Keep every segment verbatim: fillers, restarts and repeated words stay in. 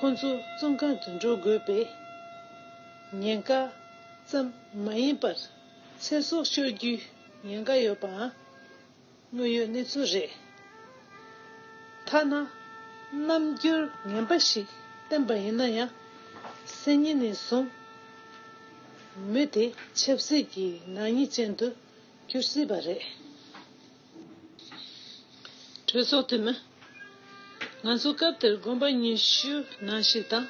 ཁོང་ཚོ་བཙོན་ཁང་དུ་འགྲོ་དགོས་པའི་ཉེན་ཁ་ཙམ་མ་ཡིན་པར་ཚེ་སྲོག་ཤོར་རྒྱུའི་ཉེན་ཁ་ཡོད་པའང་དངོས་ཡོད་གནས་ཚུལ་རེད། ཐ་ན་རྣམ་འགྱུར་ངན་པ་ཞིག་བསྟན་པ་ཡིན་ན་ཡང་སང་ཉིན་ནས་བཟུང་མི་དེ་ཆབ་སྲིད་ཀྱི་ནག་ཉེས་ཅན་དུ་འགྱུར་སྲིད་པ་རེད། གྲོས་ཚོགས་འཐུས་མི། ང་ཚོ་སྐབས་དེར་དགོན་པ་ཉི་ཤུ་ནང་ཞིག་དང་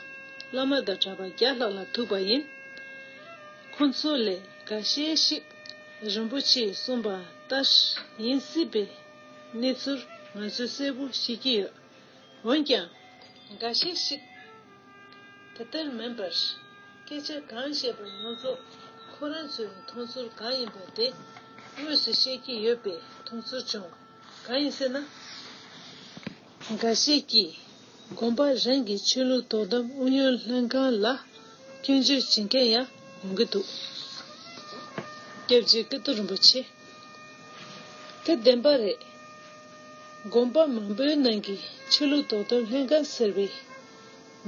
བླ་མ་དང་གྲྭ་པ་བརྒྱ་ལྷག་ལ་ཐུག་པ་ཡིན། ཁོང་ཚོ་ལས་འགའ་ཤས་ཤིག་རིན་པོ་ཆེས་གསུངས་པ་ལྟར་ཡིན་སྲིད་པའི་གནས་ཚུལ་ང་ཚོས་གསལ་པོ་ཤེས་ཀྱི་ཡོད། འོན་ཀྱང་། འགའ་ཤས་ཤིག་དེ་ལྟར་མིན་པར། སྐད་ཆ་གང་བཤད་པ་ཡོངས་རྫོགས་ཁོ་རང་ཚོའི་མཐོང་ཚུལ་གང་ཡིན་པ་དེ་དངོས་སུ་བཤད་ཀྱི་ཡོད་པའི་མཐོང་ཚུལ་བྱུང་། གང་ཡིན་ཟེར་ན། འགའ་ཤས་ཀྱིས་དགོན་པ་རང་གི་ཆོས་ལུགས་དོ་དམ་ཨུ་ཡོན་ལྷན་ཁང་ལ་སྐྱོན་བརྗོད་བྱེད་མཁན་ཡང་ཡོང་གི་འདུག་སྐྱབས་རྗེ་ཀིརྟི་རིན་པོ་ཆེ། དེ་བདེན་པ་རེད། དགོན་པ་མང་པོའི་ནང་གི་ཆོས་ལུགས་དོ་དམ་ལྷན་ཁང་ཟེར་བའི་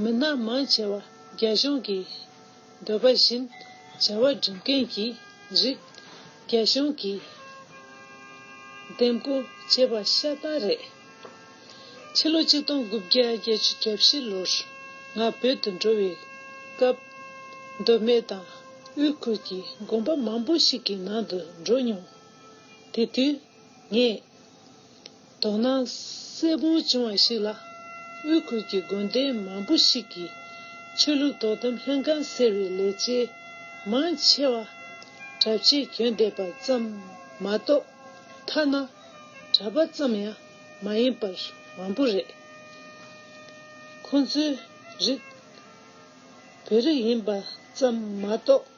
མི་སྣ་མང་ཆེ་བ་རྒྱ་གཞུང་གི་འདོད་པ་བཞིན་བྱ་བ་སྒྲུབ་མཁན་གྱི་རིགས། རྒྱ་གཞུང་གིས་འདེམས་བསྐོ་བྱས་པ་ཤ་སྟག་རེད། ཕྱི་ལོ་ཆིག་སྟོང་དགུ་བརྒྱ་བརྒྱད་ཅུ་གྱ་བཞི་ལོར་ང་བོད་དུ་འགྲོ་བའི་སྐབས། མདོ་སྨད་དང་དབུས་ཁུལ་གྱི་དགོན་པ་མང་པོ་ཞིག་གི་ནང་དུ་འགྲོ་མྱོང་། དེ་དུས་ངས་དོ་སྣང་གསལ་པོ་བྱུང་བ་ཞིག་ལ། དབུས་ཁུལ་གྱི་དགོན་སྡེ་མང་པོ་ཞིག་གིས་ཆོས་ལུགས་དོ་དམ་ལྷན་ཁང་ཟེར་བའི་ལས་བྱེད་མང་ཆེ་བ་གྲྭ་ཆས་གྱོན་བསྡད་པ་ཙམ་མ་གཏོགས། ཐ་ན་གྲྭ་པ་ཙམ་ཡང་མ་ཡིན་པར་མང་པོ་རེད། ཁོང་ཚོའི་རིགས་བོད་རིགས་ཡིན་པ་ཙམ་མ་གཏོགས།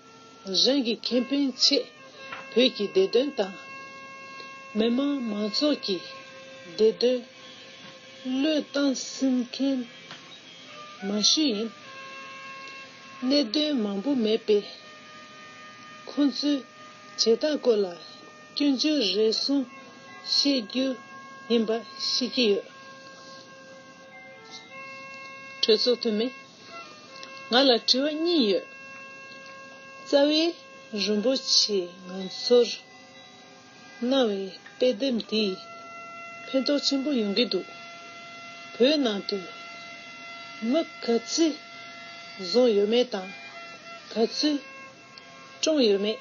རང་གི་ཁེ་ཕན་ཆེད་བོད་ཀྱི་བདེ་དོན་དང་། མི་དམངས་མང་ཚོགས་ཀྱི་བདེ་དོན་བློས་བཏང་ཟིན་མཁན་མང་ཤོས་ཡིན། གནད་དོན་མང་པོ་མེད་པས། ཁོང་ཚོའི་བྱེད་སྟངས་སྐོར་ལ་སྐྱོན་བརྗོད་རེ་ཟུང་བཤད་རྒྱུ་ཡིན་པ་ཤེས་ཀྱི་ཡོད། གྲོས་ཚོགས་འཐུས་མི། ང་ལ་དྲི་བ་གཉིས་ཡོད། རྩ་བའི་རིན་པོ་ཆེས་ང་ཚོར་གནང་བའི་དཔེ་དེབ་འདིས་ཕན་ཐོགས་ཆེན་པོ་ཡོང་གི་འདུག་བོད་ནང་དུ་མི་ག་ཚོད་བཟུང་ཡོད་མེད་དང་། ག་ཚོད་བཀྲོངས་ཡོད་མེད།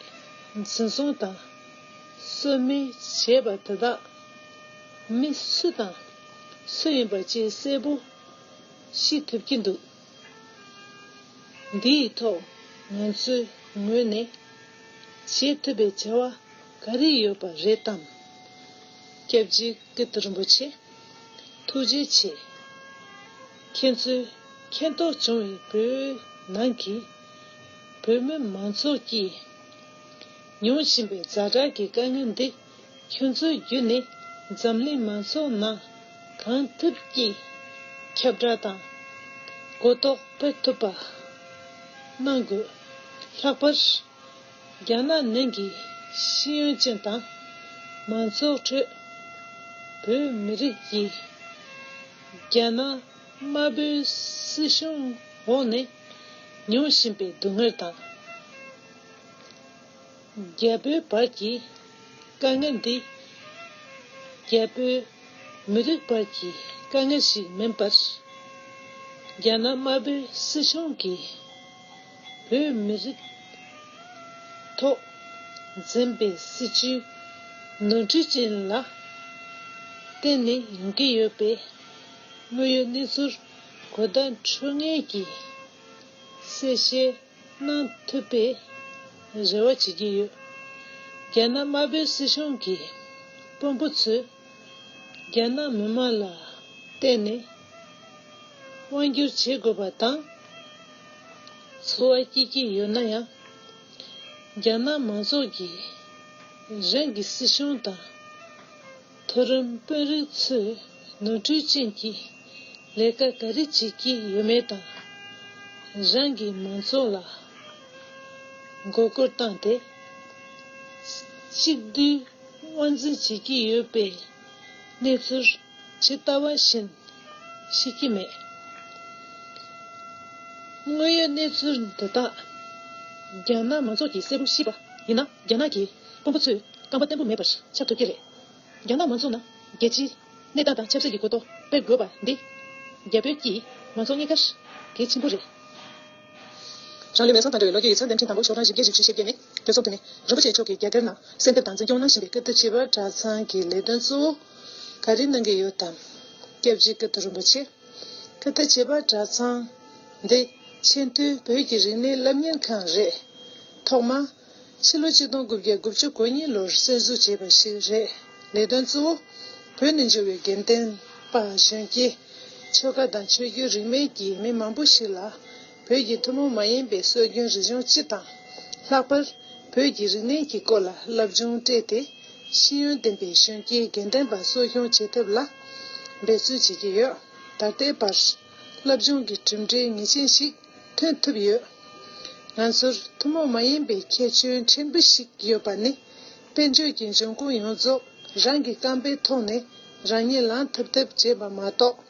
འཛིན་བཟུང་དང་གསོད་རྨས་བྱས་པ་དེ་དག་མི་སུ་དང་སུ་ཡིན་པ་བཅས་གསལ་པོ་ཤེས་ཐུབ་ཀྱི་འདུག་འདིའི་ཐོག་ང་ཚོའི་ངོས་ནས་བྱེད་ཐུབ་པའི་བྱ་བ་ག་རེ་ཡོད་པ་རེད་དམ། སྐྱབས་རྗེ་ཀིརྟི་རིན་པོ་ཆེ། ཐུགས་རྗེ་ཆེ། ཁྱེད་ཚོས་མཁྱེན་རྟོགས་བྱུང་བའི་བོད་ནང་གི་བོད་མི་མང་ཚོགས་ཀྱིས་མྱོང་བཞིན་པའི་ཛ་དྲག་གི་དཀའ་ངལ་འདི། ཁྱོད་ཚོའི་བརྒྱུད་ནས་འཛམ་གླིང་མང་ཚོགས་ནང་གང་ཐུབ་ཀྱིས་ཁྱབ་བསྒྲགས་དང་གོ་རྟོགས་སྤེལ་ཐུབ་པ་གནང་དགོས། ལྷག་པར་རྒྱ་ནག་ནང་གི་ཤེས་ཡོན་ཅན་དང་མང་ཚོགས་ཁྲོད་བོད་མི་རིགས་ཀྱིས་རྒྱ་ནག་དམར་པོའི་སྲིད་གཞུང་འོག་ནས་མྱོང་བཞིན་པའི་སྡུག་བསྔལ་དང་། རྒྱ་བོད་བར་གྱི་དཀའ་ངལ་འདི་རྒྱ་བོད་མི་རིགས་བར་གྱི་དཀའ་ངལ་ཞིག་མིན་པར། རྒྱ་ནག་དམར་པོའི་སྲིད་གཞུང་གིས་བོད་མི་རིགས་ཐོག་འཛིན་པའི་སྲིད་བྱུས་ནོར་འཁྲུལ་ཅན་ལ་བརྟེན་ནས་ཡོང་གི་ཡོད་པའི་དངོས་ཡོད་གནས་ཚུལ་གོ་བརྡ་འཕྲོད་མཁན་གྱི་གསལ་བཤད་གནང་ཐུབ་པའི་རེ་བ་བྱེད་ཀྱི་ཡོད། རྒྱ་ནག་དམར་པོའི་སྲིད་གཞུང་གི་དཔོན་པོ་ཚོས་རྒྱ་ནག་མི་མང་ལ་བརྟེན་ནས་དབང་སྒྱུར་བྱེད་དགོས་པ་དང་། འཚོ་བ་སྐྱེལ་གྱི་ཡོད་ན་ཡང་། རྒྱ་ནག་མང་ཚོགས་ཀྱིས་རང་གི་སྲིད་གཞུང་དང་མཐོ་རིམ་དཔོན་རིགས་ཚོས་ནོར་འཁྲུལ་ཅན་གྱི་ལས་ཀ་ག་རེ་བྱེད་ཀྱི་ཡོད་མེད་དང་། རང་གི་མང་ཚོགས་ལ་མགོ་སྐོར་བཏང་སྟེ། གཅིག་བསྡུས་དབང་འཛིན་བྱེད་ཀྱི་ཡོད་པའི་གནས་ཚུལ་ཇི་ལྟ་བ་བཞིན་ཤེས་ཀྱི་མེད། དངོས་ཡོད་གནས་ཚུལ་འདི་དག་རྒྱ་ནག་མང་ཚོགས་ཀྱིས་གསལ་པོ་ཤེས་པ་ཡིན་ན། རྒྱ་ནག་གི་དཔོན་པོ་ཚོས་རྐང་པ་བརྟན་པོ་མེད་པར་ཆགས་ཐུབ་ཀྱི་རེད། རྒྱ་ནག་མང་ཚོགས་ནང་རྒྱལ་སྤྱིའི་གནས་སྟངས་དང་ཆབ་སྲིད་ཀྱི་གོ་རྟོགས་སྤེལ་དགོས་པ་འདི་རྒྱ་བོད་ཀྱི་མང་ཚོགས་གཉིས་ཀར་གལ་ཆེན་པོ་རེད། རང་ལུས་མེར་སྲེག་བཏང་འགྲོ་བའི་ལོ་རྒྱུས་ཡིག་ཚགས་འདོན་ཐེངས་དང་པོ་ཤོག་གྲངས་བཞི་བརྒྱ་བཞི་བཅུ་ཞེ་བརྒྱད་ནི། གྲོས་ཚོགས་འཐུས་མི་རིན་པོ་ཆེ་མཆོག་གིས་རྒྱ་གར་ནང་གསལ་འདེབས་དང་འཛིན་སྐྱོང་གནང་བཞིན་པའི་ཀིརྟི་བྱེས་པ་གྲྭ་ཚང་གི་ལས་དོན་གཙོ་བོ་ག་རེ་གནང་གི་ཡོད་དམ། སྐྱབས་རྗེ་ཀིརྟི་རིན་པོ་ཆེ། ཀིརྟི་བྱེས་པ་གྲྭ་ཚང་འདི་ཆེས་མཐོའི་བོད་ཀྱི་རིག་གནས་སློབ་གཉེར་ཁང་རེད། ཐོག་མར་ཕྱི་ལོ་ཆིག་སྟོང་དགུ་བརྒྱ་དགུ་བཅུ་གོ་གཉིས་ལོར་གསར་འཛུགས་བྱས་པ་ཞིག་རེད། ལས་དོན་གཙོ་བོ་བོད་ནས་འབྱོར་བའི་དགེ་ལྡན་པ་གཞོན་སྐྱེས། ཆོལ་ཁ་དང་ཆོས་བརྒྱུད་རིས་མེད་ཀྱི་མི་མང་པོ་ཞིག་ལ་བོད་ཀྱི་ཐུན་མོང་མ་ཡིན་པའི་སྲོལ་རྒྱུན་རིག་གཞུང་སྤྱི་དང་། ལྷག་པར་བོད་ཀྱི་རིག་གནས་ཀྱི་སྐོར་ལ་སློབ་སྦྱོང་སྤྲད་དེ། ཤེས་ཡོན་ལྡན་པའི་གཞོན་སྐྱེས་དགེ་ལྡན་པ་གསོ་སྐྱོང་བྱེད་ཐབས་ལ་འབད་བརྩོན་བྱེད་ཀྱི་ཡོད། ད་ལྟའི་བར་སློབ་སྦྱོང་གི་གྲུབ་འབྲས་ངེས་ཅན་ཞིག་ཐོན་ཐུབ་ཡོད། ང་ཚོར་ཐུན་མོང་མ་ཡིན་པའི་ཁྱད་ཆོས་ཕྲན་བུ་ཞིག་ཡོད་པ་ནི། དཔལ་འབྱོར་གྱི་འབྱུང་ཁུངས་ཡོངས་རྫོགས་རང་གི་རྐང་པའི་ཐོག་ནས་རང་ཉིད་ལངས་ཐུབ་ཐབས་བྱས་པ་མ་གཏོགས།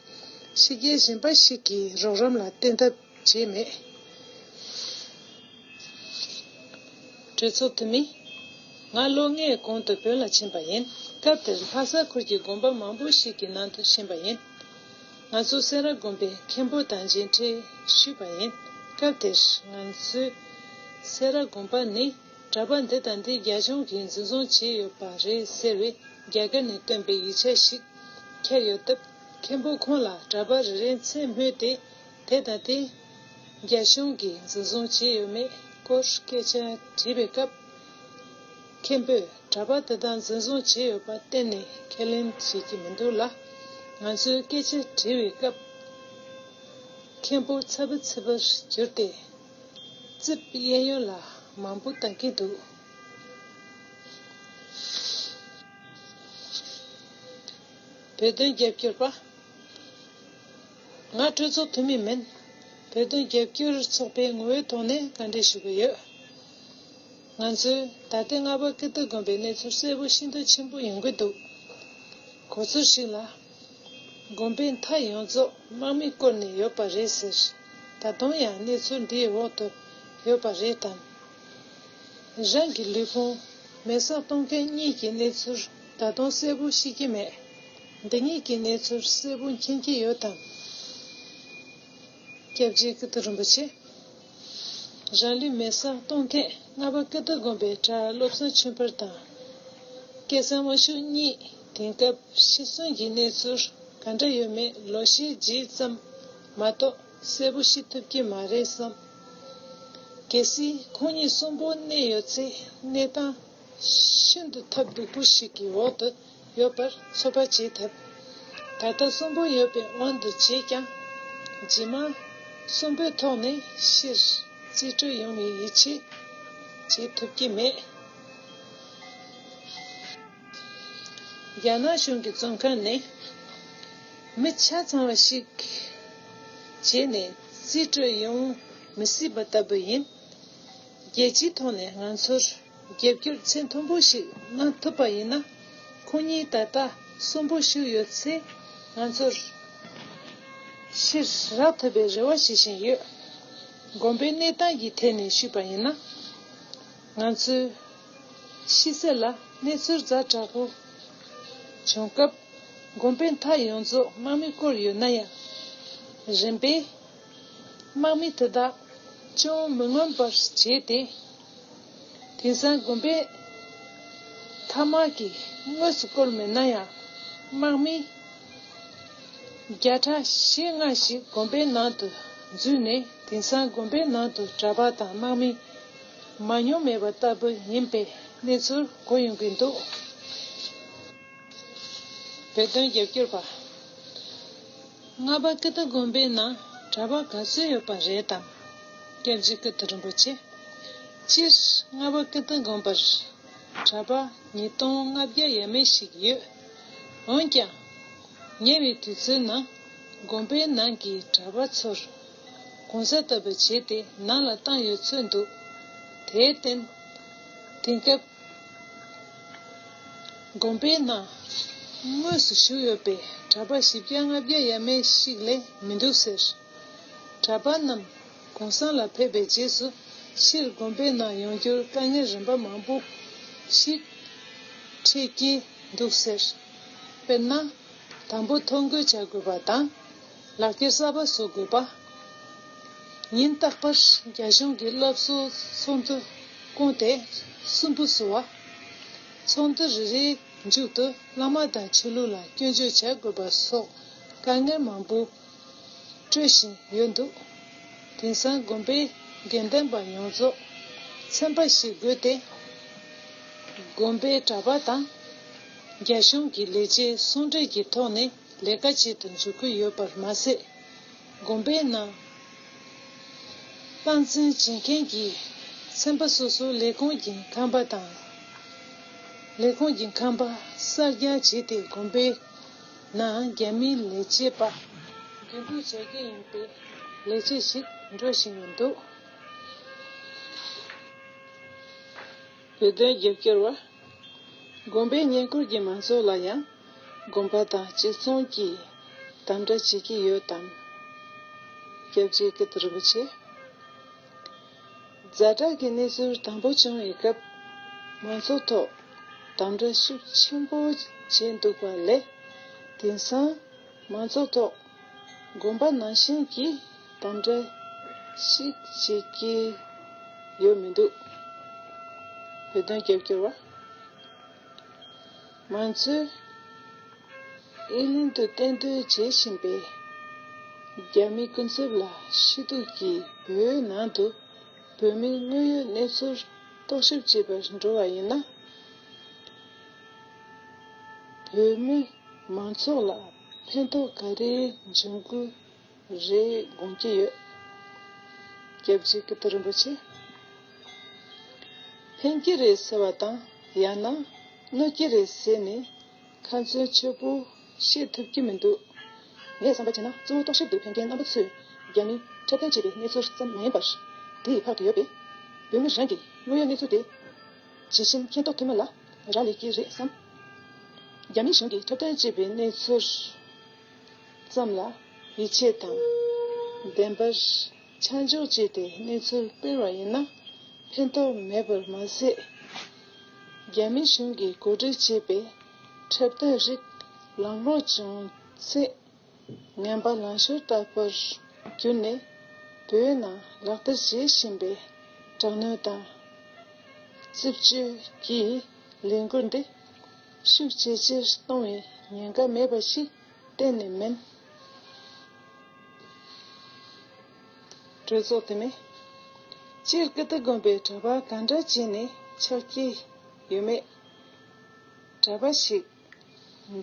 ཕྱི་རྒྱལ་གཞན་པ་ཞིག་གི་རོགས་རམ་ལ་བརྟེན་ཐབས་བྱས་མེད། གྲོས་ཚོགས་འཐུས་མི། ང་ལོ་ལྔའི་གོང་དུ་བོད་ལ་ཕྱིན་པ་ཡིན། སྐབས་དེར་ལྷ་ས་ཁུལ་གྱི་དགོན་པ་མང་པོ་ཞིག་གི་ནང་དུ་ཕྱིན་པ་ཡིན། ང་ཚོ་སེ་ར་དགོན་པའི་མཁན་པོ་དང་མཇལ་འཕྲད་ཞུས་པ་ཡིན། སྐབས་དེར་ང་ཚོས་སེ་ར་དགོན་པ་ནི་གྲྭ་པ་འདི་དང་འདི་རྒྱ་གཞུང་གིས་འཛིན་བཟུང་བྱས་ཡོད་པ་རེད་ཟེར་བའི་རྒྱ་གར་ནས་བཏོན་པའི་ཡིག་ཆ་ཞིག་འཁྱེར་ཡོད་སྟབས། མཁན་པོ་ཁོང་ལ་གྲྭ་པ་རེ་རེའི་མཚན་སྨོས་ཏེ། དེ་དང་དེ་རྒྱ་གཞུང་གིས་འཛིན་བཟུང་བྱས་ཡོད་མེད་སྐོར་སྐད་ཆ་དྲིས་པའི་སྐབས། མཁན་པོས་གྲྭ་པ་དེ་དག་འཛིན་བཟུང་བྱས་ཡོད་པ་གཏན་ནས་ཁས་ལེན་བྱེད་ཀྱི་མི་འདུག་ལ། ང་ཚོས་སྐད་ཆ་དྲིས་པའི་སྐབས། མཁན་པོ་ཚ་བ་ཚ་བར་གྱུར་ཏེ། རྩིབས་གཡས་གཡོན་ལ་མང་པོ་ལྟ་གི་འདུག། བོད་དོན་རྒྱབ་སྐྱོར་པ། ང་གྲོས་ཚོགས་འཐུས་མི་མིན། བོད་དོན་རྒྱབ་སྐྱོར་ཚོགས་པའི་ངོ་བོའི་ཐོག་ནས་བཀའ་འདྲི་ཞུ་གི་ཡོད། ང་ཚོས་ད་ལྟའི་རྔ་པ་ཀིརྟི་དགོན་པའི་གནས་ཚུལ་གསལ་པོ་ཤིན་ཏུ་ཆེན་པོ་ཡོང་གི་འདུག། གོ་ཚོད་ཞིག་ལ། དགོན་པའི་མཐའ་ཡོངས་རྫོགས་དམག་མིས་བསྐོར་ནས་ཡོད་པ་རེད་ཟེར། ད་དུང་ཡང་གནས་ཚུལ་འདིའི་འོག་ཏུ་ཡོད་པ་རེད་དམ། རང་གི་ལུས་ཕུང་མེ་སྲེག་གཏོང་མཁན་གཉིས་ཀྱི་གནས་ཚུལ་ད་དུང་གསལ་པོ་ཤེས་ཀྱི་མེད། འདི་གཉིས་ཀྱི་གནས་ཚུལ་གསལ་པོ་མཁྱེན་གྱི་ཡོད་དམ། སྐྱབས་རྗེ་ཀིརྟི་རིན་པོ་ཆེ། རང་ལུས་མེ་སྲེག་གཏོང་མཁན་རྔ་པ་ཀིརྟི་དགོན་པའི་གྲྭ་བློ་བཟང་ཆོས་འཕེལ་དང་། སྐལ་བཟང་དབང་ཕྱུག་གཉིས་དེང་སྐབས་ཤི་གསོན་གྱི་གནས་ཚུལ་ག་འདྲ་ཡོད་མེད་ལོ་ཤས་རྗེས་ཙམ་མ་གཏོགས་གསལ་པོ་ཤེས་ཐུབ་ཀྱི་མ་རེད་བསམ། གལ་སྲིད་ཁོང་གཉིས་གསོན་པོར་གནས་ཡོད་ཚེ་གནས་སྟངས་ཤིན་ཏུ་ཐབས་སྡུག་པོ་ཞིག་གི་འོག་ཏུ་ཡོད་པར་ཚོད་དཔག་བྱེད་ཐུབ། ད་ལྟ་གསོན་པོ་ཡོད་པའི་དབང་དུ་བྱས་ཀྱང་། རྗེས་མ་གསོན་པོའི་ཐོག་ནས་ཕྱིར་རྩིས་སྤྲོད་ཡོང་བའི་ཡིད་ཆེས་བྱེད་ཐུབ་ཀྱི་མེད། རྒྱ་ནག་གཞུང་གི་བཙོན་ཁང་ནས་མི་ཆ་ཚང་བ་ཞིག་བྱས་ནས་རྩིས་སྤྲོད་ཡོང་མི་སྲིད་པ་ལྟ་བུ་ཡིན། རྒྱལ་སྤྱིའི་ཐོག་ནས་ང་ཚོར་རྒྱབ་སྐྱོར་ཚད་མཐོན་པོ་ཞིག་གནང་ཐུབ་པ་ཡིན་ན། ཁོང་གཉིས་ད་ལྟ་གསོན་པོ་བཞུགས་ཡོད་ཚེ་ང་ཚོར་ཕྱིར་རག་ཐུབ་པའི་རེ་བ་བྱེད་བཞིན་ཡོད། དགོན་པའི་གནས་སྟངས་ཀྱི་ཐད་ནས་ཞུས་པ་ཡིན་ན། ང་ཚོས་ཕྱི་གསལ་ལ་གནས་ཚུལ་ཛ་དྲག་པོ་བྱུང་སྐབས། དགོན་པའི་མཐའ་ཡོངས་རྫོགས་དམག་མིས་བསྐོར་ཡོད་ན་ཡང་། རིམ་པས་དམག་མི་དེ་དག་ཅུང་མི་མངོན་པར་བྱས་ཏེ། དེང་སང་དགོན་པའི་མཐའ་དམག་གིས་དངོས་སུ་བསྐོར་མེད་ན་ཡང་། དམག་མི་བརྒྱ་ཕྲག་བཞི་ལྔ་ཞིག་དགོན་པའི་ནང་དུ་འཛུལ་ནས། དེང་སང་དགོན་པའི་ནང་དུ་གྲྭ་པ་དང་དམག་མི་མ་ཉུང་མེད་པ་ལྟ་བུ་ཡིན་པའི་གནས་ཚུལ་གོ་ཡོང་གི་འདུག། བོད་དོན་རྒྱབ་སྐྱོར་པ། རྔ་པ་ཀིརྟི་དགོན་པའི་ནང་གྲྭ་པ་ག་ཚོད་ཡོད་པ་རེད་དམ། སྐྱབས་རྗེ་ཀིརྟི་རིན་པོ་ཆེ། སྤྱིར་རྔ་པ་ཀིརྟི་དགོན་པར་གྲྭ་པ་ཉིས་སྟོང་ལྔ་བརྒྱ་ཡས་མས་ཤིག་ཡོད། འོན་ཀྱང་། ཉེ་བའི་དུས་ཚོད་ནང་དགོན་པའི་ནང་གི་གྲྭ་པ་ཚོར་གུང་ས་ལྟ་བུ་བྱས་ཏེ་ནང་ལ་བཏང་ཡོད་ཚོད་འདུག། དེར་བརྟེན། དེང་སྐབས། དགོན་པའི་ནང་དངོས་སུ་བཞུགས་ཡོད་པའི་གྲྭ་པ་བཞི་བརྒྱ་ལྔ་བརྒྱ་ཡས་མས་ཤིག་ལས་མི་འདུག་ཟེར། གྲྭ་པ་རྣམས་ གུང་སེང་ལ་ཕེབས་པའི་རྗེས་སུ་ཕྱིར་དགོན་པའི་ནང་ཡོང་རྒྱུར་དཀའ་ངལ་རིམ་པ་མང་པོ་ཞིག་འཕྲད་ཀྱི་འདུག་ཟེར། དཔེར་ན། དང་པོ་ཐོ་འགོད་བྱ་དགོས་པ་དང་། ལག་འཁྱེར་གསར་པ་བཟོ་དགོས་པ། ཉིན་རྟག་པར་རྒྱ་གཞུང་གི་སློབ་གསོའི་ཚོགས་འདུ་བསྐོངས་ཏེ་གསུམ་པོ་བཟོ་བ། ཚོགས་འདུ་རེ་རེའི་མཇུག་ཏུ་བླ་མ་དང་ཆོས་ལུགས་ལ་སྐྱོན་བརྗོད་བྱ་དགོས་པ་སོགས་དཀའ་ངལ་མང་པོ་སྤྲོད་བཞིན་ཡོད་འདུག། དེང་སང་དགོན་པའི་དགེ་འདུན་པ་ཡོངས་རྫོགས་ཚན་པ་ཞིག་དགོས་ཏེ། དགོན་པའི་གྲྭ་པ་དང་རྒྱ་གཞུང་གི་ལས་བྱེད་ཟུང་འབྲེལ་གྱི་ཐོག་ནས་ལས་ཀ་བྱེད་དུ་འཇུག་གི་ཡོད་པར་མ་ཟད། དགོན་པའི་ནང་སྟངས་འཛིན་བྱེད་མཁན་གྱི་ཚན་པ་སོ་སོའི་ལས་ཁུངས་ཀྱི་ཁང་པ་དང་། ལས་ཁུངས་ཀྱི་ཁང་པ་གསར་རྒྱག་བྱས་ཏེ་དགོན་པའི་ནང་རྒྱ་མིའི་ལས་བྱེད་པ་རྒྱུན་འཛུགས་བྱ་རྒྱུ་ཡིན་པའི་ལས་བྱེད་ཞིག་འགྲོ་བཞིན་ཡོད་འདུག། བོད་དོན་རྒྱབ་སྐྱོར་བ། དགོན་པའི་ཉེ་འཁོར་གྱི་མང་ཚོགས་ལ་ཡང་དགོན་པ་དང་གཅིག་མཚུངས་ཀྱིས་དམ་དྲག་བྱེད་ཀྱི་ཡོད་དམ། སྐྱབས་རྗེ་ཀིརྟི་རིན་པོ་ཆེ། ཛ་དྲག་གི་གནས་ཚུལ་དང་པོ་བྱུང་བའི་སྐབས། མང་ཚོགས་ཐོག་དམ་དྲག་ཤུགས་ཆེན་པོ་བྱས་འདུག་པ་ལས། དེང་སང་མང་ཚོགས་ཐོག་དགོན་པ་ནང་བཞིན་གྱི་དམ་དྲག་ཞིག་བྱེད་ཀྱི་ཡོད་མི་འདུག། བོད་དོན་རྒྱབ་སྐྱོར་བ། མང་ཚོས་ཨིན་ལན་དུ་གཏན་སྡོད་བྱེད་བཞིན་པའི་རྒྱ་མི་སྐུ་ཚབ་ལ་ཕྱི་སྡོད་ཀྱིས་བོད་ནང་དུ་བོད་མིའི་དངོས་ཡོད་གནས་ཚུལ་རྟོག་ཞིབ་བྱེད་པར་འགྲོ་བ་ཡིན་ན། བོད་མི་མང་ཚོགས་ལ་ཕན་ཐོགས་ག་རེ་འབྱུང་གི་རེད་དགོངས་ཀྱི་ཡོད། སྐྱབས་རྗེ་ཀིརྟི་རིན་པོ་ཆེ། ཕན་གྱི་རེད་ཟེར་བ་དང་ཡང་ན་གནོད་ཀྱི་རེད་ཟེར་ནས་ཁ་ཚོན་ཆེ་པོ་བཤད་ཐུབ་ཀྱི་མི་འདུག། ངས་བསམ་པ་བྱས་ན་གཙོ་བོ་རྟོག་ཞིབ་ཏུ་ཕེབས་མཁན་རྣམ་པ་ཚོས་རྒྱ་མིས་འཁྲབ་སྟོན་བྱས་པའི་གནས་ཚུལ་ཙམ་མིན་པར། དེ་ཡི་ཕག་ཏུ་ཡོད་པའི་བོད་མི་རང་གི་དངོས་ཡོད་གནས་ཚུལ་དེ་ཇི་བཞིན་མཁྱེན་རྟོགས་ཐུབ་མིན་ལ་རག་ལས་ཀྱི་རེད་བསམ། རྒྱ་མི་གཞུང་གིས་འཁྲབ་སྟོན་བྱས་པའི་གནས་ཚུལ་ཙམ་ལ་ཡིད་ཆེས་དང་བདེན་པར་ཆ་འཇོག་བྱས་ཏེ་གནས་ཚུལ་སྤེལ་བ་ཡིན་ན་ཕན་ཐོགས་མེད་པར་མ་ཟད། རྒྱ་མི་གཞུང་གིས་གོ་སྒྲིག་བྱས་པའི་འཁྲབ་སྟོན་རིགས་ལམ་ལྷོང་བྱུང་ཚེ། ངན་པ་ལང་ཤོར་ལྟ་བུར་གྱུར་ནས་བོད་ནང་ལག་བསྟར་བྱེད་བཞིན་པའི་དྲག་གནོན་དང་རྩུབ་སྤྱོད་ཀྱི་ལས་འགུལ་འདི་ཤུགས་ཇེ་ཆེར་གཏོང་བའི་ཉེན་ཁ་མེད་པ་ཞིག་གཏན་ནས་མིན། གྲོས་ཚོགས་འཐུས་མི། སྤྱིར་ཀིརྟི་དགོན་པའི་གྲྭ་པ་གང་འདྲ་བྱས་ནས་ཆགས་ཀྱི་ཡོད་མེད། གྲྭ་པ་ཞིག་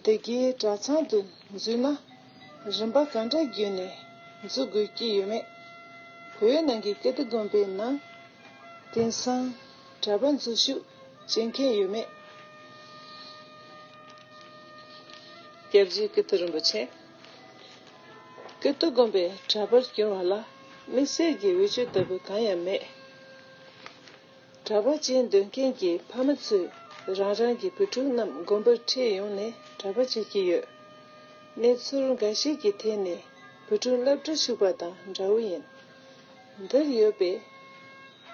འདི་གའི་གྲྭ་ཚང་དུ་འཛུལ་ན་རིམ་པ་གང་འདྲ་བརྒྱུད་ནས་འཛུལ་དགོས་ཀྱི་ཡོད་མེད། བོད་ནང་གི་ཀིརྟི་དགོན་པའི་ནང་དེང་སང་གྲྭ་པ་འཛུལ་ཞུགས་བྱེད་མཁན་ཡོད་མེད། སྐྱབས་རྗེ་ཀིརྟི་རིན་པོ་ཆེ། ཀིརྟི་དགོན་པའི་གྲྭ་པར་གྱུར་བ་ལ་དམིགས་བསལ་གྱི་འོས་ཆོས་ལྟ་བུ་གང་ཡང་མེད། གྲྭ་པ་བྱེད་འདོད་མཁན་གྱི་ཕ་མ་ཚོས་རང་རང་གི་བུ་ཕྲུག་རྣམས་དགོན་པར་ཁྲིད་ཡོང་ནས་གྲྭ་པ་བྱེད་ཀྱི་ཡོད། གནས་ཚུལ་འགའ་ཞིག་གི་ཐད་ནས་བུ་ཕྲུག་སློབ་གྲྭར་ཞུགས་པ་དང་འདྲ་བོ་ཡིན། འདིར་ཡོད་པའི་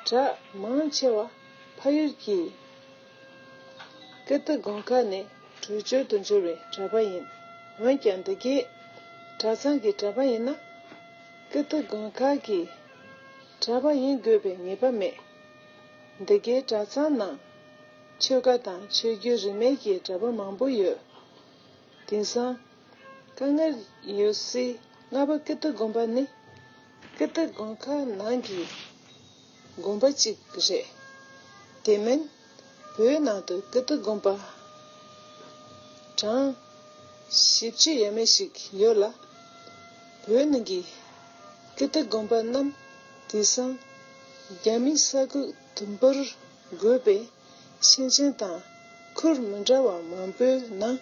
གྲྭ་མང་ཆེ་བ་ཕ་ཡུལ་གྱི་ཀིརྟི་དགོན་ཁག་ནས་བྲོས་བྱོལ་དུ་འབྱོར་བའི་གྲྭ་པ་ཡིན། འོན་ཀྱང་འདི་གའི་གྲྭ་ཚང་གི་གྲྭ་པ་ཡིན་ན་ཀིརྟི་དགོན་ཁག་གི་གྲྭ་པ་ཡིན་དགོས་པའི་ངེས་པ་མེད། འདི་གའི་གྲྭ་ཚང་ནང་ཆོལ་ཁ་དང་ཆོས་བརྒྱུད་རིས་མེད་ཀྱི་གྲྭ་པ་མང་པོ་ཡོད། དེང་སང་དཀའ་ངལ་ཡོད་སའི་རྔ་པ་ཀིརྟི་དགོན་པ་ནི་ཀིརྟི་དགོན་ཁག་ནང་གི་དགོན་པ་གཅིག་རེད། དེ་མིན་བོད་ནང་དུ་ཀིརྟི་དགོན་པ་གྲངས་བཞི་བཅུ་ཡས་མས་ཤིག་ཡོད་ལ། བོད་ནང་གི་ཀིརྟི་དགོན་པ་རྣམས་དེང་སང་རྒྱ་མིའི་ས་ཁུལ་དུམ་བུར་བགོས་པའི་ཤེས་ཆེན་དང་ཁུལ་མི་འདྲ་བ་མང་པོའི་ནང་